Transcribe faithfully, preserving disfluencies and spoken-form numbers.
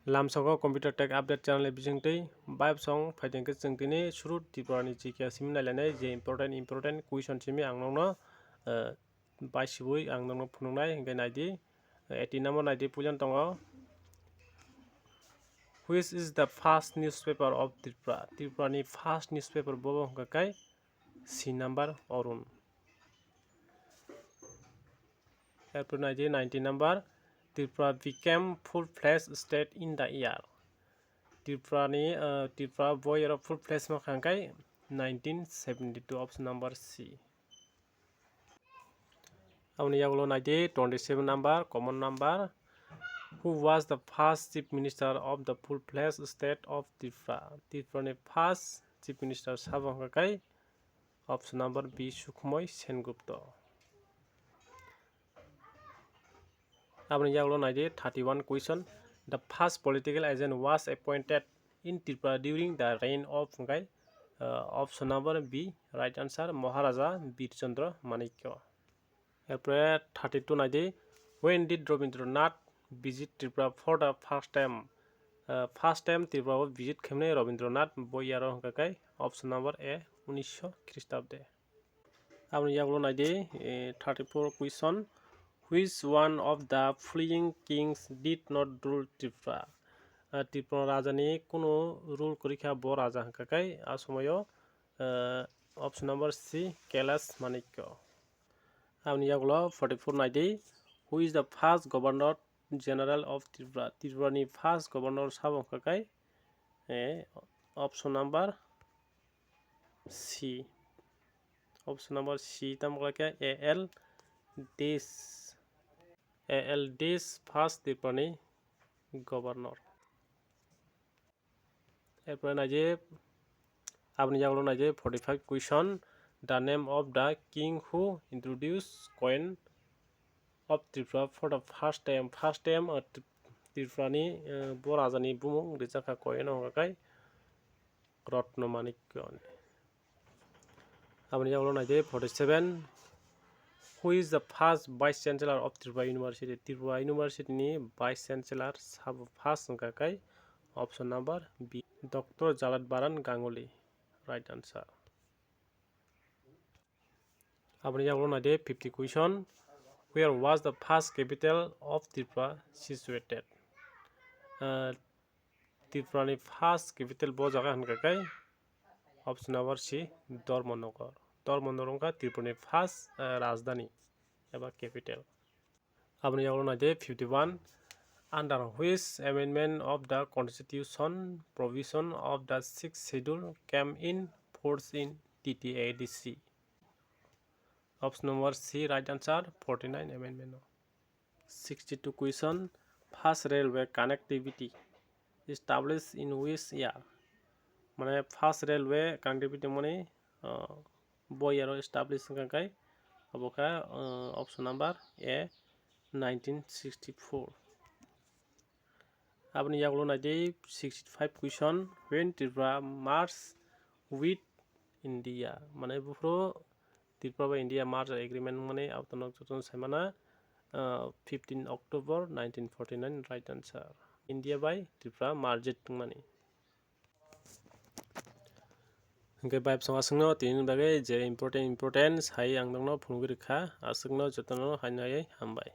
Lamsogo Computer Tech Update channel ni bisingtwi vibe song phaitengkhe chwng tini suru Tripura ni G K simi nailainai je important important question simi ang nokno, eh, baisibwi ang nokno phunuknai hwnkhe naidi. Eighteen number naidi puilan tongo. Which is the first newspaper of Tripura? Tripura ni first newspaper bobo hwnkha khe C number Arun. Erpor naidi nineteen number, Tripura became full-fledged state in the year. Tripura ni, uh, Tripura bo year o full-fledged ma kha hwnkhe nineteen seventy-two, option number C. Aboni yagulo naidi twenty-seven number, common number. Who was the first chief minister of the full-fledged state of Tripura? Tripura ni first chief minister sabo hwnkha khe option number B, Sukhmoy Sengupta. Aboni yagulo naidi thirty-one question. The first political agent was appointed in Tripura during the reign of hwnkhe, uh, option number B, right answer, Maharaja Bir Chandra Manikya. Erpore thirty-two naidi, when did Rabindranath visit Tripura for the first time? Uh, first time Tripura o visit khaimani Rabindranath bo year o hwnkha khe option number A, unisho Christabde. Aboni yagulo naidi, eh, thirty-four question. Which one of the following kings did not rule Tripura? Ah, Tripura raja ni kunu rule kwrwi kha bo raja hwnkha khe a somoyo, eh, option number C, Kailash Manikya. Aboni yagulo forty-four naidi, who is the first governor general of Tripura? Tripura ni first governor sabo hwnkha khe, eh, option number C. Option number C tamo khe A L Desh. A L Desh first Tripura ni governor. Erpore naidi, aboni yagulo naidi forty-five question. The name of the king who introduced coin of Tripura for the first time. First time, uh, Tri-, Tripura ni, uh, bo raja ni bumung rijak kha coin o hwnkha khe Ratna Manikya. Aboni yagulo naidi forty-seven. Who is the first vice chancellor of Tripura University? Tripura University ni vice chancellor sabo first hwnkha khe option number B, Doctor Jalad Baran Ganguly, right answer. Aboni yagulo naidi fifty question. Where was the first capital of Tripura situated? Uh, Tripura ni first capital bo jaga hwnkha khe option number C, Dharmanagar. Dharmanagar wngkha Tripura ni first, uh, rajdhani eba capital. Aboni yagulo naidi fifty-one. Under which amendment of the constitution provision of the sixth schedule came in force in T T A D C? Option number C, right answer, forty-nine amendment. Sixty-two question, first railway connectivity established in which year? Mane first railway connectivity mane, uh, bo year o establish wngkha khe abo kha, uh, option number A, nineteen sixty-four. Aboni yagulo naidi sixty-five question, when Tripura merged with India? Mane buphuru Tripura bai India merger agreement wngmani abono jotono saimana, uh, fifteen October nineteen forty-nine, right answer. India bai Tripura merged wngmani. Hwnkhe bai bwskango aswkno tini bagwi je important important sai ang nokno phunugwi rwkha, aswkno jotono haino hambai.